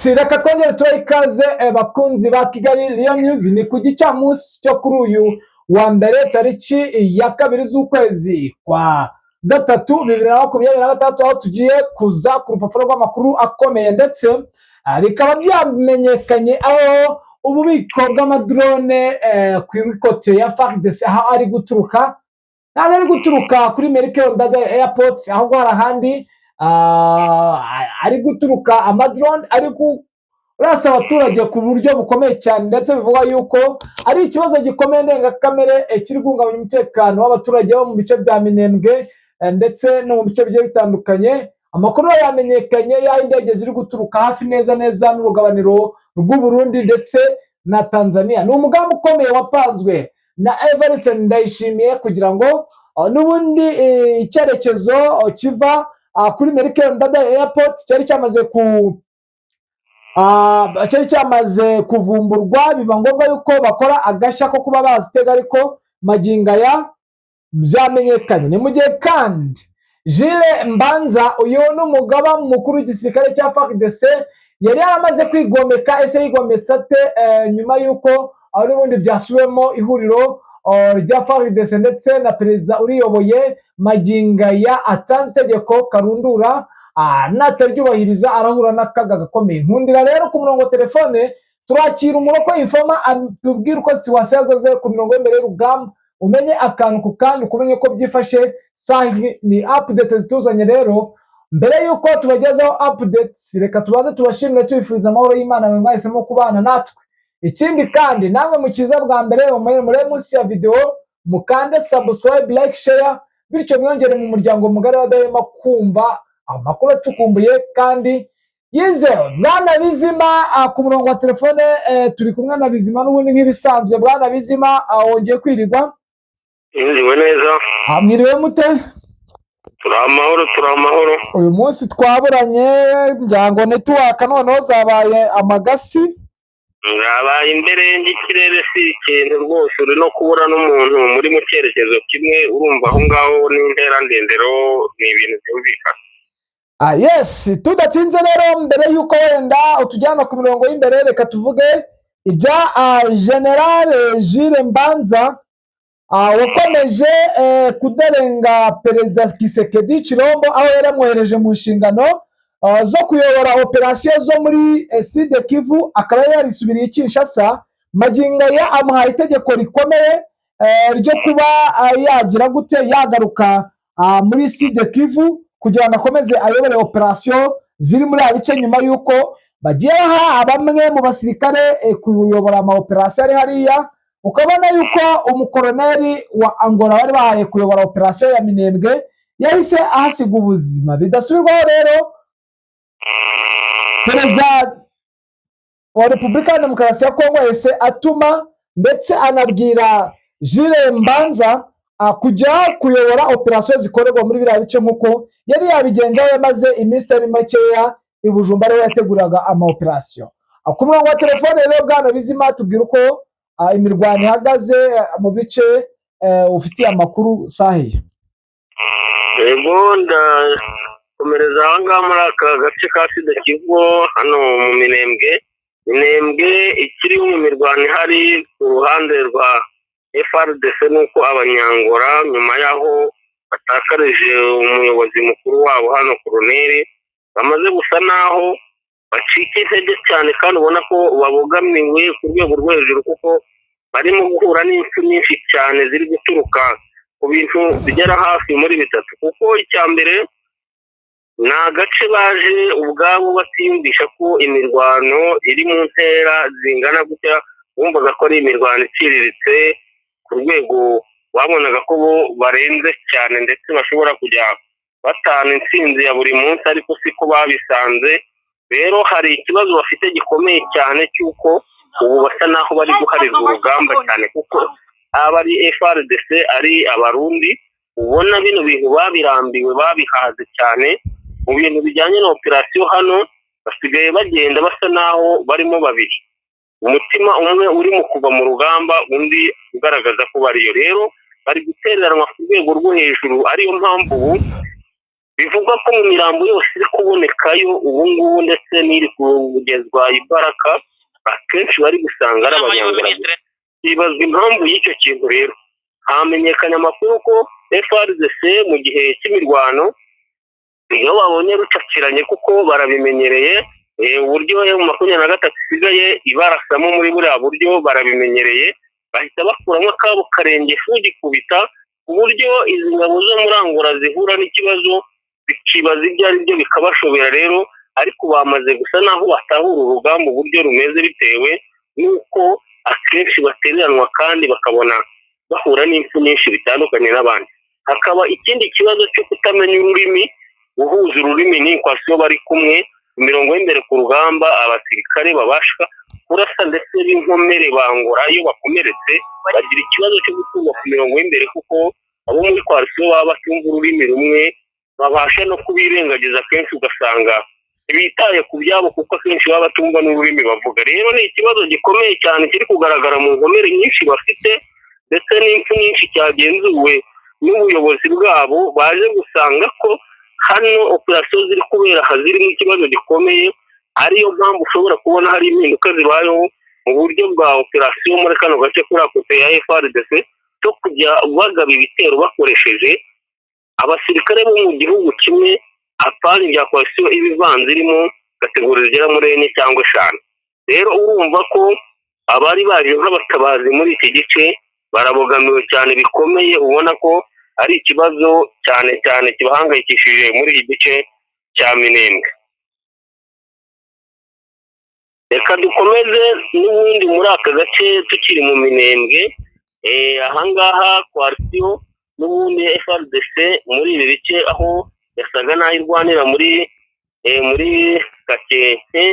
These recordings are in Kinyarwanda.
Yes, reka twongere tubahe ikaze, bakunzi ba Kigali Lion News. Ni ku gicamunsi cyo kuri uyu wa mbere, tariki ya 2 z'ukwezi kwa gatatu 2026, aho tugiye kuza ku rupapuro rw'amakuru akomeye, ndetse bikaba byamenyekanye aho ububiko bw'amadrone ku côté ya FARDC aho ari guturuka. Ntabwo ari guturuka kuri Melchior Ndadaye Airport, ahubwo hari ahandi ari guturuka amadrone ari kurasa abaturage ku buryo bukomeye cyane, ndetse bivugwa yuko ari ikibazo gikomeye ndengakamere kiri guhungabanya umutekano w'abaturage bo mu bice bya Minembwe ndetse no mu bice bigiye bitandukanye. Amakuru yamenyekanye y'aho indege ziri guturuka hafi neza neza n'urugabaniro rw'u Burundi ndetse na Tanzania. Ni umugambi ukomeye wapanzwe na Evariste Ndayishimiye kugira ngo n'ubundi icyerekezo kiva kuri Melchior Ndadaye Airport cyari cyamaze kuvumburwa, biba ngombwa yuko bakora agashya ko kuba bazitega, ariko magingo aya byamenyekanye. Ni mu gihe kandi Jules Mbanza, uyu ni umugaba mukuru w'igisirikare cya FARDC, yari yaramaze kwigomeka. Ese yigometse ate? Nyuma y'uko aho n'ubundi byasubiwemo ihuriro rya FARDC ndetse na perezida uriyoboye magingo aya atanze itegeko karundura, nataryubahiriza arahura n'akaga gakomeye. Nkundira rero ku murongo wa telefone turakira umuroko informer, atubwire uko situation ihagaze ku mirongo y'imbere y'urugamba, umenye akantu ku kandi, ukumenye uko byifashe. Sahi ni update zituzanye. Rero mbere y'uko tubagezaho updates, reka tubanze tubashimire, tubifuriza amahoro y'Imana mwe mwahisemo kubana natwe. Ikindi kandi, namwe mukiza bwa mbere, murebe munsi ya video, mukande subscribe, like, share, bityo mwiyongere mu muryango mugari w'abadahwema kumva amakuru acukumbuye kandi yizewe. Bwana Bizima, ku murongo wa telefone turi kumwe na Bizima n'ubundi nk'ibisanzwe. Bwana Bizima, wongeye kwirirwa. Mwiriwe neza. Mwiriwe mute? Turi amahoro, turi amahoro. Uyu munsi twaburanye, ngira ngo network noneho zabaye amagasi. Mwabaye imbere y'ikirere, si ikintu rwose. Uri no kubura n'umuntu muri mu cyerekezo kimwe, urumva aho ngaho n'intera ndendero, ni ibintu byumvikana. Yes, tudatinze rero, mbere y'uko wenda utujyana ku mirongo y'imbere, reka tuvuge ibya General Jules Mbanza wakomeje kuderenga Perezida Tshisekedi Tshilombo, aho yari yamwohereje mu nshingano zo kuyobora operasiyo zo muri Sud Kivu, akaba yari yarisubiriye i Kinshasa. Magingo aya amuhaye itegeko rikomeye ryo kuba yagira gute, yagaruka muri Sud Kivu kugira ngo akomeze ayobore operasiyo ziri muri aba bice, nyuma y'uko bagiye baha bamwe mu basirikare kuyobora ama operasiyo ari hariya. Ukabona yuko umukoroneri wa Angola bari bahaye kuyobora operasiyo ya Minembwe yahise ahasiga ubuzima bidasubirwaho. Rero Perezida wa Repubulika ya Demokarasi ya Kongo yahise atuma ndetse anabwira Jules Mbanza kujya kuyobora operasiyo zikorerwa muri biriya bice, nk'uko yari yabigenje aho yamaze iminsi itari makeya i Bujumbura, ariho yateguraga ama operasiyo. Ku murongo wa telefone rero, bwana Bizima, tubwira uko imirwano ihagaze mu bice ufitiye amakuru sahiye. Yego, ndakomereza aha ngaha muri aka gace ka Sud Kivu, hano mu Minembwe. Minembwe ikiri mu mirwano ihari ku ruhande rwa FARDC, nuko Abanyangora nyuma y'aho batakarije umuyobozi mukuru wabo hano koroneri, bamaze gusa naho bacika intege cyane, kandi ubona ko babogamiwe ku rwego rwo hejuru, kuko barimo guhura n'impfu nyinshi cyane ziri guturuka ku bintu bigera hafi muri bitatu. Kuko icya mbere ni agace baje ubwabo batiyumvisha ko imirwano iri mu ntera zingana gutya. Bumvaga ko ari imirwano iciriritse, ku rwego babonaga ko bo barenze cyane, ndetse bashobora kujya batana intsinzi ya buri munsi, ariko siko babisanze. Rero hari ikibazo bafite gikomeye cyane cy'uko ubu basa naho bari guharirwa urugamba cyane, kuko aba ari FARDC, ari Abarundi, ubona bino bintu babirambiwe, babihaze cyane. Mu bintu bijyanye na operasiyo hano basigaye bagenda basa naho barimo babiri, umutima umwe uri mu kuva mu rugamba, undi ugaragaza ko bariyo. Rero bari gutereranwa ku rwego rwo hejuru, ariyo mpamvu ubu Bivugwa ko mu mirambo yose iri kubonekayo ubu ngubu ndetse n'iri kugezwa imbaraga, akenshi bari gusanga ari Abanyangora. Hibazwa impamvu y'icyo kintu. Rero hamenyekanye amakuru ko FARDC mu gihe cy'imirwano, iyo babonye rucakiranye, kuko barabimenyereye, uburyo M23 isigaye ibarasamo muri buriya buryo barabimenyereye, bahita bakuramo akabo karenge fugikubita, ku buryo izi ngabo zo muri Angola zihura n'ikibazo, bikibaza ibyo ari byo, bikabashobera. Rero ariko bamaze gusa naho batahura urugamba uburyo rumeze, bitewe n'uko akenshi batereranwa kandi bakabona bahura n'impfu nyinshi bitandukanye n'abandi. Hakaba ikindi kibazo cyo kutamenya ururimi, guhuza ururimi n'inkwasiyo bari kumwe mu mirongo y'imbere ku rugamba. Abasirikare babasha kurasa ndetse b'inkomere bangora, iyo bakomeretse bagira ikibazo cyo guturwa ku mirongo y'imbere, kuko abo muri coalition baba batumva ururimi rumwe, babasha no kubirengagiza. Akenshi ugasanga ntibitaye ku byabo, kuko akenshi baba batumva n'ururimi bavuga. Rero ni ikibazo gikomeye cyane kiri kugaragara mu nkomere nyinshi bafite ndetse n'impfu nyinshi, cyagenzuwe n'ubuyobozi bwabo, baje gusanga ko hano operasiyo ziri kubera aha zirimo ikibazo gikomeye, ariyo mpamvu ushobora kubona hari impinduka zibayeho mu buryo bwa operasiyo muri kano gace kuri akote ya FARDC, cyo kujya bagaba ibitero bakoresheje abasirikare bo mu gihugu kimwe, apana ibya coalition iba ivanze irimo catégorie zigera muri enye cyangwa eshanu. Rero urumva ko abari baje nk'abatabazi muri iki gice barabogamiwe cyane bikomeye, ubona ko ari ikibazo cyane cyane kibahangayikishije muri iki gice cya Minembwe. Reka dukomeze n'ubundi muri aka gace tukiri mu Minembwe. Ahangaha coalition n'ubundi FARDC muri ibi bice aho yasaga n'aho irwanira muri Gakenke,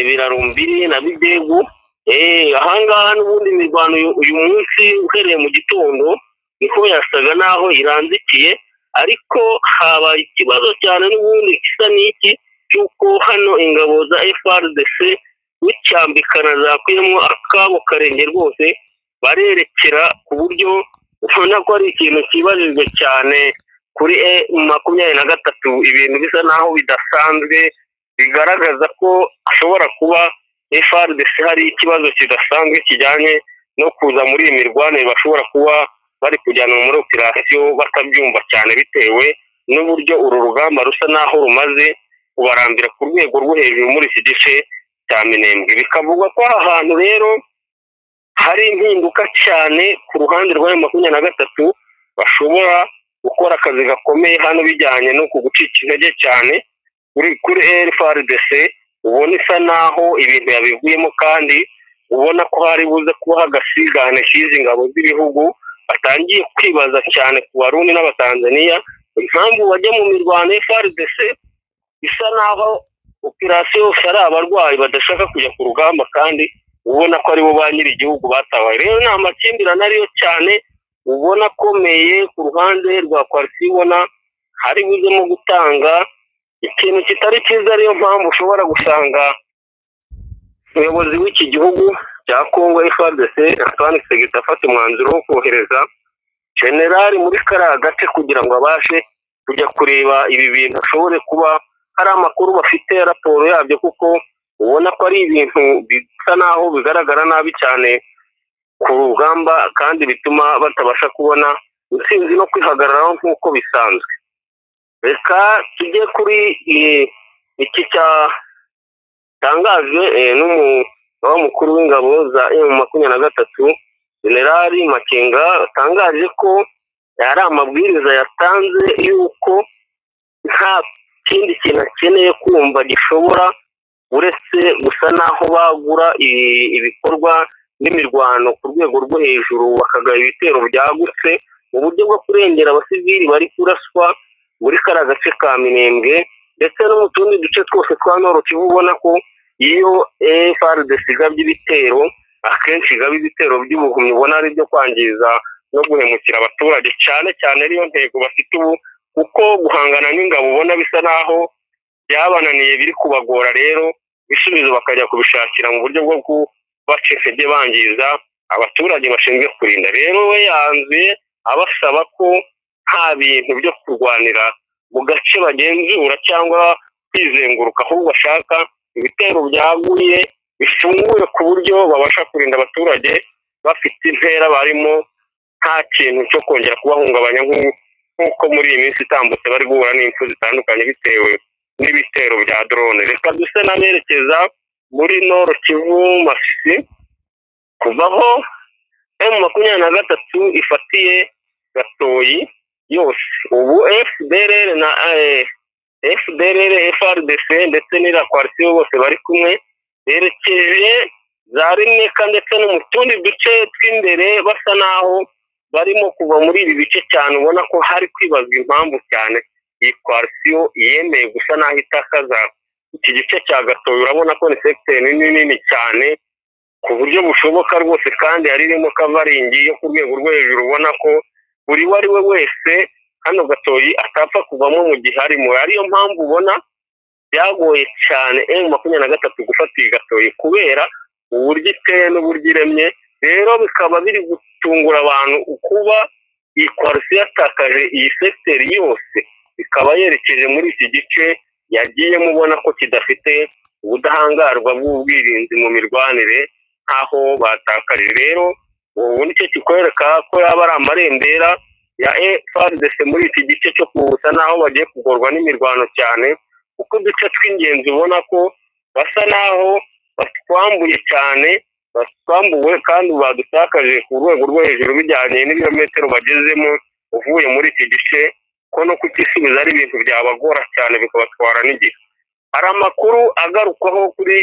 Birarumbiri na Bidegu. Ahangaha n'ubundi imirwano uyu munsi uhereye mu gitondo niko yasaga n'aho iranzikiye, ariko habaye ikibazo cyane n'ubundi gisa n'iki cy'uko hano ingabo za FARDC rucyambikana zakuyemo akabo karenge rwose, barerekera ku buryo ubona ko ari ikintu kibajijwe cyane kuri M23, ibintu bisa naho bidasanzwe, bigaragaza ko hashobora kuba FARDC hari ikibazo kidasanzwe kijyanye no kuza muri iyi mirwanire, bashobora kuba bari kujyanwa muri operasiyo batabyumva cyane, bitewe n'uburyo uru rugamba rusa naho rumaze kubarambira ku rwego rwo hejuru muri iki gice cya Minembwe. Bikavugwa ko aha hantu rero hari impinduka cyane ku ruhande rwa M23, bashobora gukora akazi gakomeye hano bijyanye no ku gucika intege cyane kuri FARDC, ubona isa naho ibintu yabivuyemo, kandi ubona ko hari buze kubaho agasigane k'izi ngabo z'ibihugu. Batangiye kwibaza cyane ku Barundi n'Abatanzaniya impamvu bajya mu mirwano FARDC isa naho operasiyo yose ari abarwayi badashaka kujya ku rugamba, kandi ubona ko aribo ba nyiri igihugu batabaye. Rero ni amakimbirane ariyo cyane ubona akomeye ku ruhande rwa coalition, ubona hari buzemo gutanga ikintu kitari cyiza. Ariyo mpamvu ushobora gusanga umuyobozi w'iki gihugu cya Congo FARDC, Antoine Tshisekedi, afata umwanzuro wo kohereza generali muri kariya gace kugira ngo abashe kujya kureba ibi bintu, ashobore kuba hari amakuru bafite, raporo yabyo, kuko ubona ko ari ibintu bisa naho bigaragara nabi cyane ku rugamba, kandi bituma batabasha kubona intsinzi no kwihagararaho nk'uko bisanzwe. Reka tujye kuri iki cyatangajwe n'umugaba mukuru w'ingabo za M23, Generali Makenga, atangaje ko hari amabwiriza yatanze y'uko nta kindi kintu akeneye kumva gishobora uretse gusa n'aho bagura ibikorwa n'imirwano ku rwego rwo hejuru, bakagaba ibitero byagutse mu buryo bwo kurengera abasivili bari kuraswa muri kariya gace ka Minembwe ndetse no mu tundi duce twose twa Nord Kivu. Ubona ko iyo FARDC igabye ibitero, akenshi igaba ibitero by'ubuhumyi, ubona ari ibyo kwangiza no guhemukira abaturage cyane cyane, ariyo ntego bafite ubu, kuko guhangana n'ingabo ubona bisa naho byabananiye, biri kubagora. Rero ibisubizo bakajya kubishakira mu buryo bwo kubaca intege bangiza abaturage bashinzwe kurinda. Rero we yanzuye abasaba ko nta bintu byo kurwanira mu gace bagenzura cyangwa kwizenguruka, ahubwo bashaka ibitero byaguye bifunguye ku buryo babasha kurinda abaturage bafite intera barimo, nta kintu cyo kongera kubahungabanya nk'uko muri iyi minsi itambutse bari guhura n'impfu zitandukanye bitewe n'ibitero bya drone. Reka duse n'aberekeza muri Nord Kivu, Masisi, kuva aho M23 ifatiye Gatoyi yose, ubu FDLR na FDLR, FARDC ndetse n'iriya coalition bose bari kumwe, berekeje za Rimeka ndetse no mu tundi duce tw'imbere, basa naho barimo kuva muri ibi bice cyane. Ubona ko hari kwibazwa impamvu cyane iyi coalition yemeye gusa naho itakaza iki gice cya Gatoyi. Urabona ko ni secteur nini nini cyane ku buryo bushoboka rwose, kandi hari irimo covering yo ku rwego rwo hejuru. Ubona ko buri uwo ari we wese hano Gatoyi atapfa kuvamo mu gihe arimo, ariyo mpamvu ubona byagoye cyane M23 gufata iyi Gatoyi kubera uburyo iteye n'uburyo iremye. Rero bikaba biri gutungura abantu kuba iyi coalition yatakaje iyi secteur yose, ikaba yerekeje muri iki gice yagiyemo, ubona ko kidafite ubudahangarwa bw'ubwirinzi mu mirwanire nk'aho batakaje. Rero ubu nicyo kikwereka ko yaba ari amarembera ya FARDC muri iki gice cyo kusa naho bagiye kugorwa n'imirwano cyane, kuko uduce tw'ingenzi ubona ko basa naho batwambuye cyane, batwambuwe kandi badutakaje ku rwego rwo hejuru bijyanye n'ibirometero bagezemo uvuye muri iki gice, ko no kukisubiza ari ibintu byabagora cyane bikabatwara n'igihe. Hari amakuru agarukwaho kuri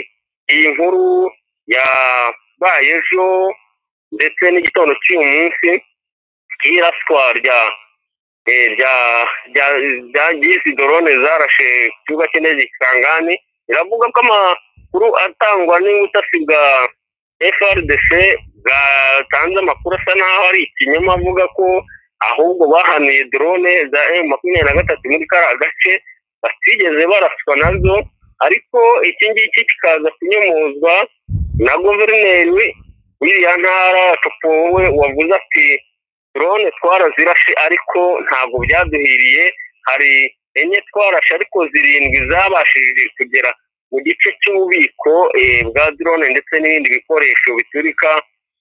iyi nkuru yabaye ejo ndetse n'igitondo cy'uyu munsi cy'iraswa rya ry'izi drone zarashe ku kibuga cy'indege Kisangani. Iravuga ko amakuru atangwa n'ubutasi bwa FARDC bwatanze amakuru asa naho ari ikinyoma, avuga ko ahubwo bahanuye drone za M23 muri kariya gace batigeze baraswa nazo. Ariko iki ngiki kikaza kunyomozwa na guverineri w'iriya ntara Copowe, wavuze ati: "Drone twarazirashe ariko ntabwo byaduhiriye, hari enye twarashe ariko zirindwi zabashije kugera mu gice cy'ububiko bwa drone ndetse n'ibindi bikoresho biturika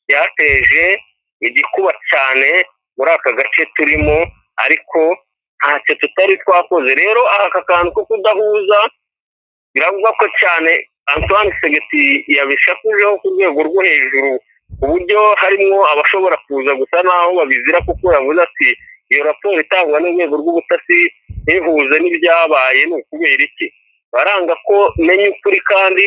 byateje igikuba cyane muri aka gace turimo, ariko ntacyo tutari twakoze." Rero aka kantu ko kudahuza biravugwa ko cyane Antoine Tshisekedi yabishakujeho ku rwego rwo hejuru, ku buryo harimo abashobora kuza gusa naho babizira, kuko yavuze ati: "Iyo raporo itangwa n'urwego rw'ubutasi ntihuze n'ibyabaye, ni ukubera iki baranga ko menya ukuri, kandi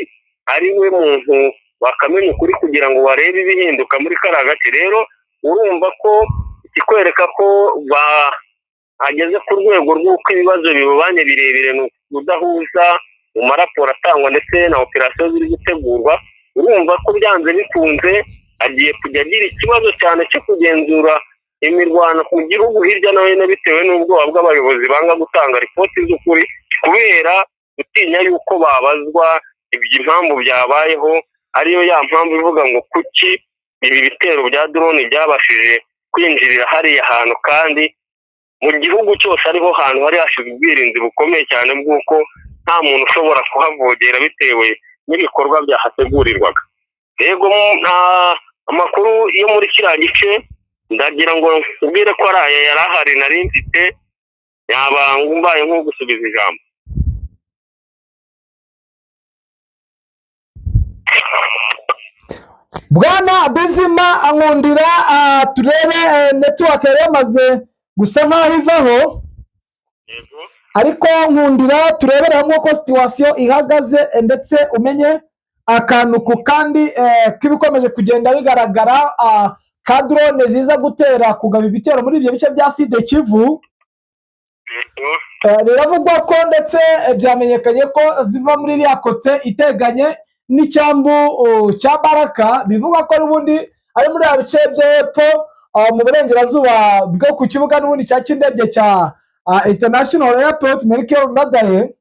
ari we muntu wakamenya ukuri kugira ngo barebe ibihinduka muri kariya gace?" Rero urumva ko ikikwereka ko bahageze ku rwego rw'uko ibibazo bibabanye birebire ni ukudahuza mu maraporo atangwa ndetse na operasiyo ziri gutegurwa. Urumva ko byanze bikunze agiye kujya agira ikibazo cyane cyo kugenzura imirwano mu gihugu hirya no hino, bitewe n'ubwoba bw'abayobozi banga gutanga ripoti z'ukuri kubera gutinya yuko babazwa ibyo impamvu byabayeho, ariyo ya mpamvu ivuga ngo kuki ibi bitero bya drone byabashije kwinjirira hariya hantu, kandi mu gihugu cyose ariho hantu hari hashyizwe ubwirinzi bukomeye cyane bw'uko nta muntu ushobora kuhavogera bitewe n'ibikorwa byahategurirwaga. Yego, nta amakuru yo muri kiriya gice, ndagira ngo nkubwire ko ari aya yari ahari nari mfite, yaba mbaye nk'ugusubiza ijambo. Bwana Bizima ankundira, turebe network yari yamaze gusa nkaho ivaho, ariko nkundira turebere hamwe uko situation ihagaze, ndetse umenye akantu ku kandi k'ibikomeje kugenda bigaragara ka drone ziza gutera kugaba ibitero muri ibyo bice bya Sud Kivu. Biravugwa ko ndetse byamenyekanye ko ziva muri iriya côté iteganye n'icyambu cya Baraka, bivugwa ko n'ubundi ari muri ya bice by'epfo mu burengerazuba bwo ku kibuga n'ubundi cya cy'indege cya International Airport Melchior Ndadaye.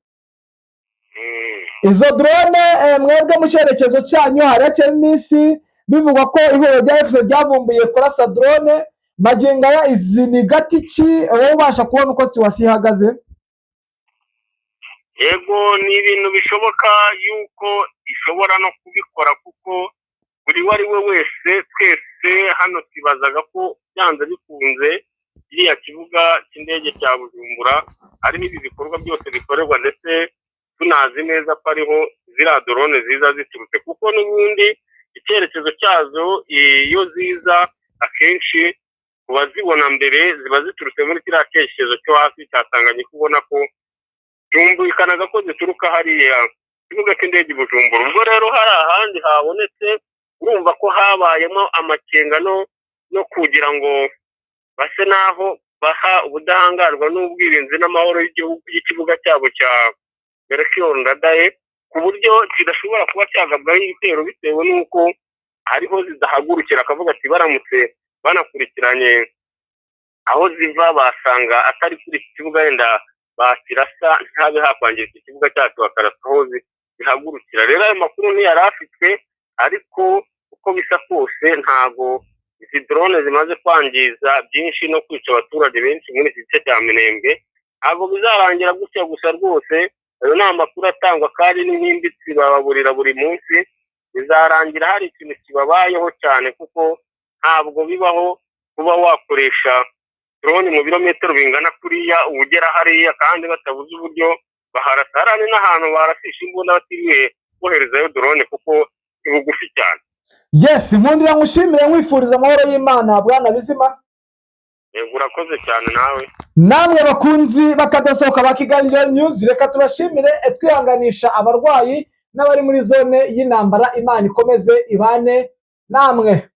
Izo drone mwebwe mu cyerekezo cyanyu hari hakiri iminsi bivugwa ko ihuriro rya AFC ryavumbuye kurasa drone. Magingo aya izi ni gati ki wowe ubasha kubona uko situation ihagaze? Yego, ni ibintu bishoboka yuko ishobora no kubikora, kuko buri uwo ari we wese, twese hano twibazaga ko byanze bikunze kiriya kibuga cy'indege cya Bujumbura harimo ibi bikorwa byose bikorerwa, ndetse tunazi neza ko ariho ziriya drone ziza ziturutse, kuko n'ubundi icyerekezo cyazo iyo ziza akenshi ku bazibona mbere ziba ziturutse muri kiriya cyerekezo cyo hasi cya Tanganyika. Ubona ko byumvikanaga ko zituruka hariya kibuga cy'indege i Bujumbura. Ubwo rero hari ahandi habonetse, urumva ko habayemo amakenga no kugira ngo base n'aho baha ubudahangarwa n'ubwirinzi n'amahoro y'igihugu y'ikibuga cyabo cya Melchior Ndadaye, ku buryo kidashobora kuba cyagabwaho ibitero bitewe n'uko hariho zidahagurukira. Akavuga ati baramutse banakurikiranye aho ziva basanga atari kuri iki kibuga, wenda bakirasa ntihabe hakwangirika ikibuga cyacu, bakarasa aho zihagurukira. Rero ayo makuru ntiyari afitwe, ariko uko bisa kose ntago izi drone zimaze kwangiza byinshi no kwica abaturage benshi muri iki gice cya Minembwe, ntabwo bizarangira gutya gusa rwose. Ayo ni amakuru atangwa kandi n'inkimbitsi bababurira buri munsi, bizarangira hari ikintu kibabayeho cyane, kuko ntabwo bibaho kuba wakoresha drone mu birometero bingana kuriya ugera hariya kandi batabuze uburyo baharasa. Hariya ni n'ahantu barasisha imbunda batiriwe boherezayo drone, kuko ni bugufi cyane. Yes, nkundira nkushimire, nkwifuriza amahoro y'Imana, bwana Bizima. Yego, urakoze cyane nawe. Namwe bakunzi bakadasohoka ba Kigali News, reka tubashimire, twihanganisha abarwayi n'abari muri zone y'intambara. Imana ikomeze ibane namwe.